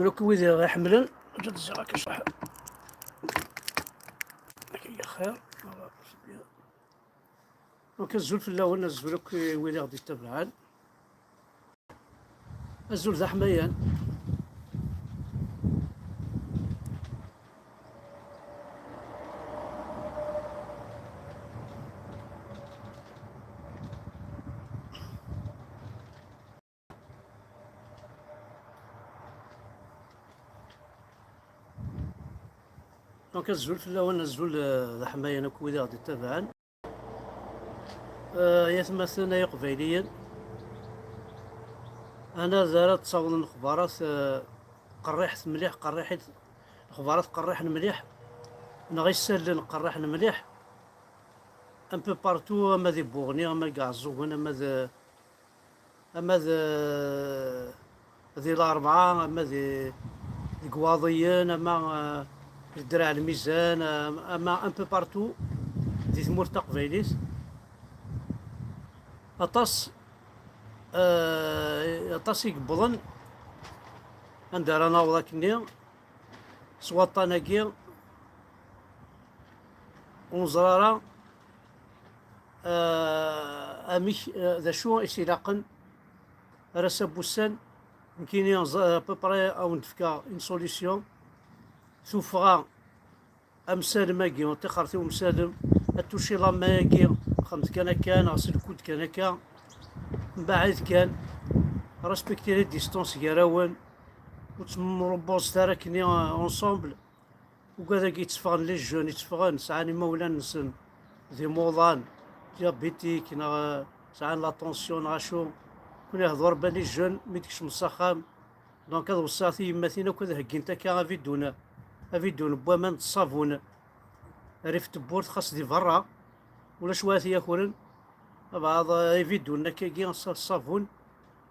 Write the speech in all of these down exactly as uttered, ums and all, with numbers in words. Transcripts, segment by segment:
Azul akk wid i ɣ-iḥemmlen. Ǧǧet ziɣ akka cwiḥ. Akka i xir. Voilà, c'est bien. Donc, azul fell-awen, azul akk wid i ɣ-d-ittabaɛen. Azul d aḥmayan. Donc, azul fell-awen, azul, eh, d aḥmayan akk wid i ɣ-d-ittabaɛen. Eh, ay atmaten, ay iqbayliyen, anad ara d-ttawḍen lexbarat, eh, qerriḥet mliḥ, qerriḥit, lexbarat qerriḥen mliḥ, neɣ isallen qerriḥen mliḥ, un peu partout, ama di Buɣni, ama deg Iɛeẓẓugen, ama d, ama d, di Larebɛa, ama di, deg Iwaḍiyen, ama, eh, di Draɛ Lmizan, eh, ama un peu partout di tmurt taqbaylit. Aṭas, eh, aṭas i yewwḍen anda ara naweḍ akkenni s waṭṭan-agi. Ur neẓri ara, eh, amek, eh, d acu i s-ilaqen ar ass-a n wussan. Nekkini, ẓ-, à peu près, ad wen-d-fkeɣ une solution. Tuffɣa amsalem-agi, ṭixert i umsalem, ad tuci lama-agi, xemt kan akka, neɣ s lkud kan akka. Mbaɛid kan, respecter les distances gar-awen, ur ttemrubuẓet ara akkenni, euh, ensemble. Ugad-agi yetteffɣen, les jeunes yetteffɣen, sɛan imawlan-nsen d imuḍan, diabétiques, neɣ, eh, sɛan la tension, neɣ acu. Kun ihḍu Rebbi les jeunes, mi d-kecmen s axxam. Donc, ad weṣṣaɣ tiyemmatin akk ad heggint akka avidun, avidun n waman d ṣṣabun rrif tewwurt, xas di berra, ulac wa ad t-yakren. Abɛaḍ, eh, ividunen akkagi s ṣṣabun,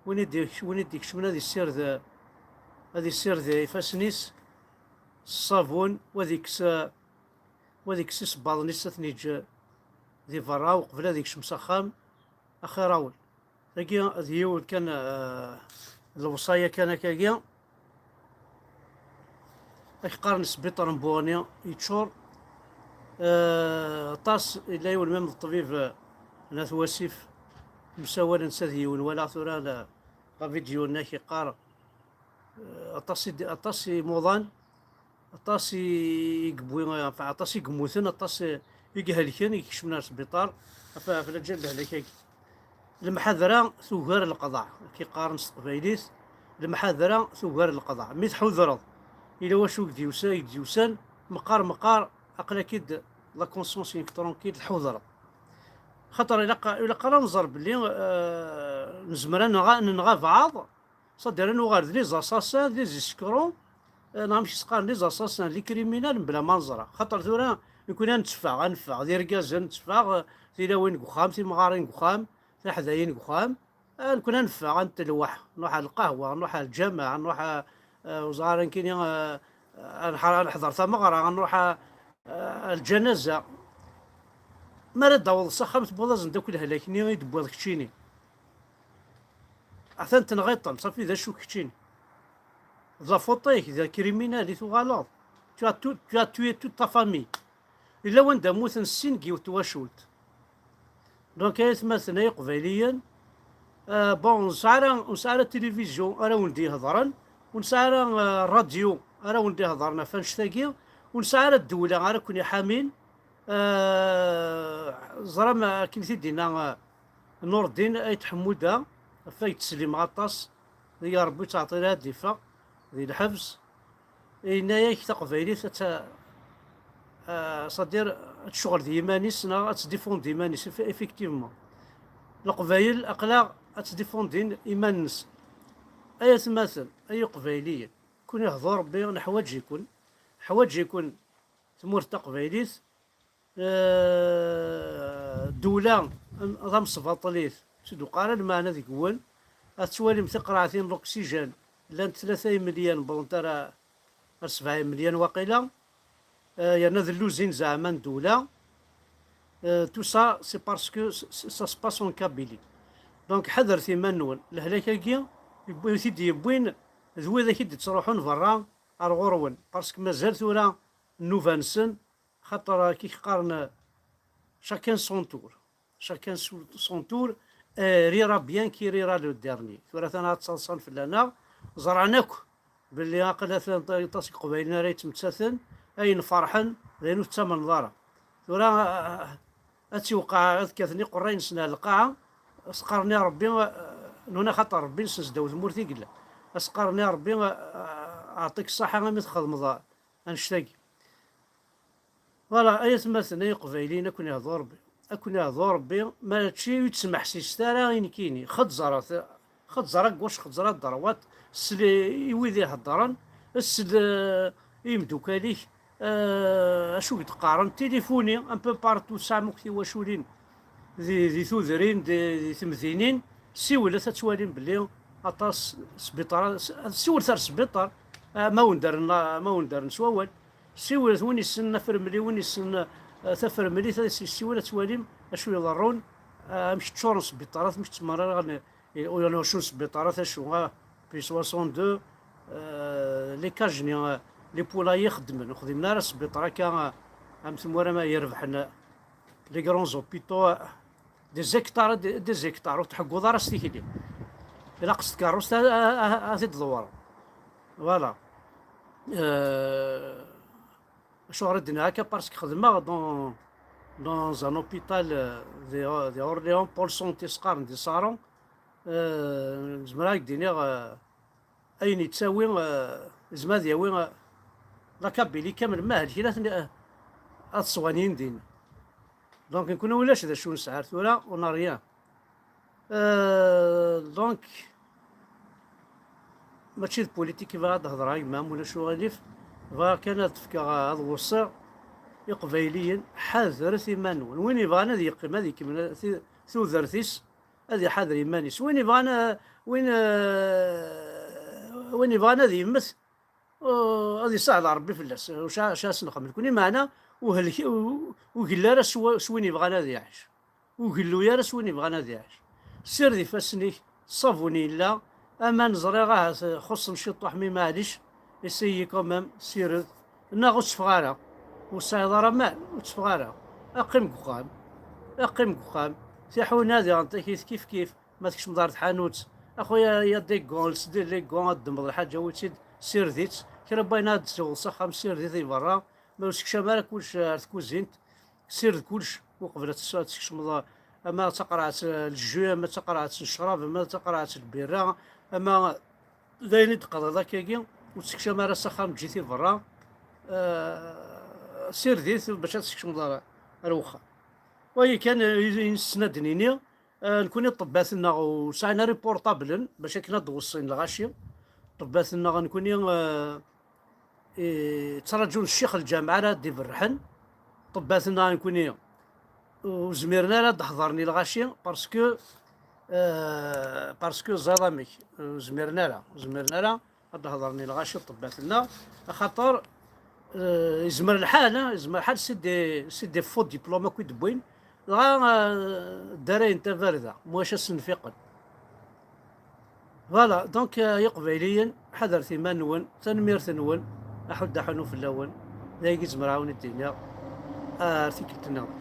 win i d-, win i d-ikecmen ad issired, ad issired ifassen-is s ṣṣabun, wa ad ikkes, wa ad ikkes isebbaḍen-is, ad ten-yeǧǧ di berra uqbel ad ikcem s axxam, axir-awen. Tagi d yiwen kan, eh, lewṣaya kan akkagi. Ak qqaren sbiṭar n Buɣni yeččur. Eh, aṭas, yella yiwen même d ṭṭbib, eh, n At Wasif, msawalen s ad yiwen, walaɣ tura la, la vidéo-nni ak yeqqar, eh, aṭas i d-, aṭas imuḍan, aṭas i, i yewwi, enfin, aṭas i yemmuten, aṭas i, i ihelken, i ikecmen ar sbiṭar, ɣef, ɣef laǧal n lehlak-agi. Lemḥadra tugar leqḍeɛ, akka i qqaren s teqbaylit, lemḥadra tugar leqḍeɛ. Mi tḥudreḍ, yella wacu i k-d-yusa-, i k-d-yusan, meqqar, meqqar, aql-ak-id la conscience-inek tranquille, tḥudreḍ. Xaṭer ilaq, ilaq ara nẓer belli, eh, nezmer ad nɣa, nenɣa baɛḍ, c'est-à-dire ad nuɣal d les assassins, d les escrocs, eh, neɣ amek i s-qqaren, les assassins, les criminels, mebla ma neẓra. Xaṭer tura, nekkni ad netteffeɣ, ad neffeɣ, d irgazen netteffeɣ, eh, tilawin deg uxxam, timɣarin deg uxxam, tiḥdayin deg uxxam, eh, nekkni ad neffeɣ, ad ntelweḥ, nruḥ ar lqahwa, nruḥ ar lǧameɛ, nruḥ, eh, uẓar nekkini, eh, ad nḥ-, ad neḥḍer tameɣra, ad nruḥ, eh, ar lǧanaza. Mi ara d-taweḍ s axxam, tewwiḍ-asen-d akk lehlak-nni i d-tewwiḍ keččini. Atan tenɣiḍ-ten, safi d acu keččini. D la faute-ik, d criminel i tuɣaleḍ. Tu as tout, tu as tué toute ta famille. Yella wanda mmuten sin deg yiwet twacult. Donc, ay atmaten, ay iqbayliyen, euh, bon, ur nesɛi ara, ur nesɛi ara tilivizyu ara wen-d-ihedren, ur nesɛi ara, euh, rradyu ara wen-d-ihedren ɣef annect-agi, ur nesɛi ara ddewla ara ken-iḥamin. Euh, ẓram akken i t-id-yenna, euh, Nureddin Ayt Ḥemmuda, ɣef ay tteslimeɣ aṭas, deg Rebbi ur ttɛeṭṭil ara ad d-iffeɣ di lḥebs. Yenna-yak taqbaylit ad ta-, ah, c'est-à-dire ad tecɣel d yiman-is neɣ ad tdifundi iman-is. Eff-, effectivement, Leqbayel aql-aɣ ad ttdifundin iman-nsen. Ay atmaten, ay iqbayliyen, kun ihḍu Rebbi, neḥwaǧ-iken, neḥwaǧ-iken tmurt taqbaylit. Eh, ddewla, am-, d amesbaṭlit, ur s-d-uqar ara lmeɛna deg-wen. Ad tettwalim tiqraɛtin n l'oxygène, llant tlata imelyan, wwḍent ara ar sebɛa imelyan waqila. Eh, yerna d lluzin zeɛma n ddewla. Eh, tout ça, c'est parce que s-, s-, ça se passe en Kabylie. Donc, ḥadret iman-nwen. Lehlak-agi, yewwi-, i t-id-yewwin, d widak i d-ittruḥun berra ar ɣur-wen, parce que mazal tura nnuba-nsen, xaṭer akka i k-qqaren, chacun son tour. Chacun son tour, euh, rira bien qui rira le dernier. Tura atan ad ttaḍsan fell-aneɣ, ẓran akk belli aql-aten aṭas n Iqbayliyen ara yettmettaten, ayen ferḥen d ayen ur tettamneḍ ara. Tura, euh, ad tiwqeɛ ad kkaten iqerray-nsen ar lqaɛa, as-qqaren i Ṛebbi, euh, nuna xaṭer Ṛebbi-nsen sdaw tmurt i yella. As-qqaren i Ṛebbi, euh, aɛṭik ṣṣaḥa imi txedmeḍ annect-agi. Voilà, ay atmaten, ay iqbayliyen, ad ken-ihdu Ṛebbi. Ad ken-ihdu Ṛebbi, mačči ur ttmeḥsiset ara i nekkini. Xeẓẓer, xeẓẓer à gauche, xeẓẓer à droite, sel i wid iheddren, sel, eh, i yimdukal-ik, eh, acu i k-d-qqaren, tilifuni, un peu partout, tesɛam akk tiwaculin di, di tudrin, di, di temdinin, siwlet ad twalim belli aṭas sbiṭarat, siwlet ar sbiṭar, eh, ma wen-d-rren, ma wen-d-rren s wawal. Siwlet, win yessnen afremli, win yessnen, eh, tafremlit, ad s-yessiwel, ad twalim acu iḍerrun, eh, amek ččuren sbiṭarat, amek ttmerriɣen, eh, ur acu n sbiṭarat, acu, ah, P soixante-deux, eh, les cages-nni, eh, les poulaillers xeddmen, ur xdimen ara sbiṭar akka, eh, am tmura ma irebḥen, eh, les grands hôpitaux, eh, des hectares, des, des hectares, ur tḥegguḍ ara s tikli. Ilaq s tkeṛṛust a, a, a, a t-id-ḍewreḍ. Voilà. Euh, acuɣer i d-nniɣ akka, parce que xedmeɣ dans, dans un hôpital, euh, de, de Orléans, Pôle Santé s-qqaren di Saron. Euh, zemreɣ ad k-d-iniɣ, euh, ayen yettawi, euh, yezmer ad yawi, euh, la Kabylie kamel, ma helken, ad ten-, euh, ad swanyin din. Donc, nekkni ulac d acu nesɛa ar tura, on n'a rien. Euh, donc, mačči d politique i bɣiɣ ad d-hedreɣ, a gma-m, ulac uɣilif. Bɣiɣ kan ad d-fkeɣ, ad weṣṣiɣ Iqbayliyen, ḥadret iman-nwen. Win yebɣan ad yeqqim, ad ikemmel ti-, tudert-is, ad iḥader iman-is. Win yebɣan, eh, win, eh, win yebɣan ad yemmet, eh, ad yesseɛd Ṛebbi fell-as. Ur ca-, ca as-nxemmel. Nekkni meɛna ur helk-, ur, ur gellu ara s wa-, s win yebɣan ad iɛic. Ur gellu ara s win yebɣan ad iɛic. Sired ifassen-ik, ṣṣabun yella, aman ẓriɣ ahat xuṣṣen ciṭuḥ, mi maɛlic, essaye quand même, sired, neɣ ur tteffeɣ ara, ur tesɛiḍ ara aman, ur tteffeɣ ara, qqim deg uxxam, qqim deg uxxam, tiḥuna diɣen takit kif kif, ma tkecmeḍ ar tḥanut, a xuya, ya des gants, els-d les gants, ad ddmeḍ lḥaǧa, awi-tt-id, sired-itt, kra n wayen ad d-tesweḍ s axxam, sired-it di berra, ma ur sekcam ara kullec ar tkuzint, sired kullec uqbel ad tes-, ad teskecmeḍ, ama d taqerɛet n lju, ama d taqerɛet n ccrab, ama d taqerɛet n lbirra, ama d ayen i d-teqḍiḍ akkagi, ur tsekcam ara s axxam, eǧǧ-it i berra, eh, sired-it bac ad teskecmeḍ ar, ar wexxam. Wagi kan, eh, i nessen ad d-nini, eh, nekkni ṭṭebbat-nneɣ ur sɛin ara iportablen bac akken ad d-weṣṣin lɣaci. Ṭṭebbat-nneɣ nekkni, eh, eh, ttraǧun ccix lǧameɛ ara d-iberrḥen. Ṭṭebbat-nneɣ nekkni ur zmiren ara ad d-ḥeḍren i lɣaci, parce que, eh, parce que ẓriɣ amek, ur zmiren ara, ur zmiren ara ad d-ḥeḍren i lɣaci ṭṭebbat-nneɣ, axaṭer, eh, yezmer lḥal, eh, yezmer lḥal c'est des, c'est des faux diplômes akk i d-wwin, dɣa, eh, ddarayen tabarda, mwac ad sen-fiqen. Voilà, donc, euh, Iqbayliyen, ḥadret iman-nwen, tanemmirt-nwen, aḥuddu aḥunnu fell-awen, d ayagi i zemreɣ ad wen-d-iniɣ, ar tikkelt-nniḍen.